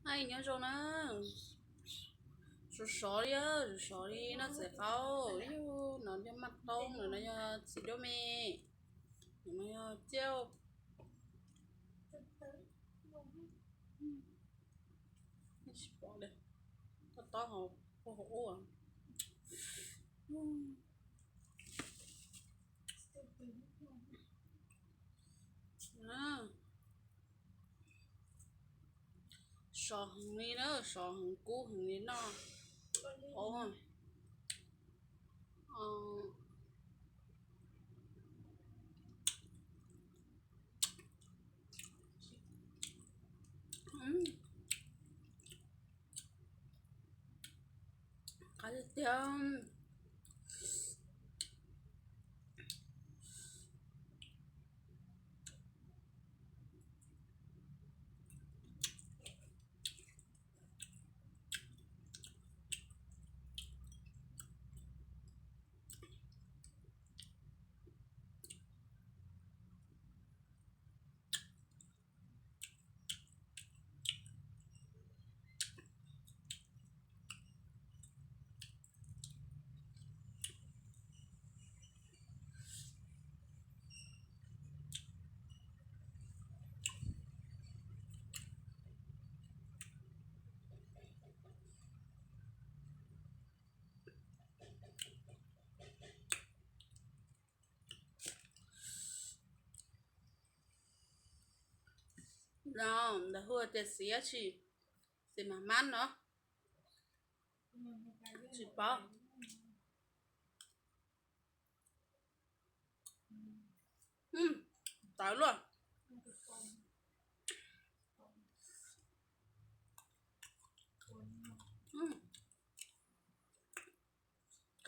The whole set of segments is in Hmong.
Hais nyob zoo na, sov sov li, sov sov li noj txiv qaub, yog no yog maj toob, no yog txiv duab me, no yog ciauj. Tsis pom li, tob tob hauv, hauv ub. Sov heev li na, sov heev kub heev li noj. Qab tiag tiag. No ntawd hu tias xiv dab tsi? Xiv mas mab no. Tsis paub. Tawv luaj.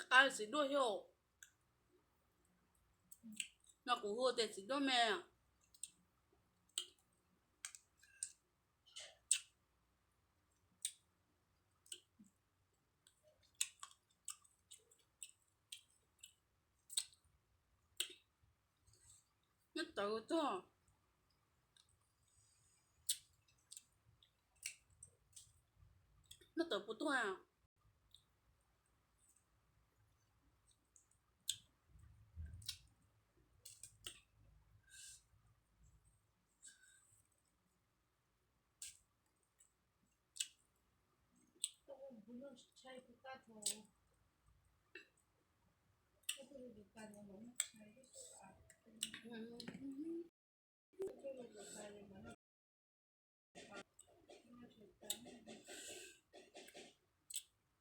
Qab txiv duaj thiab. No kuv hu tias txiv duaj me. Nyob tawv tuag. Nyob tawv puas tuag?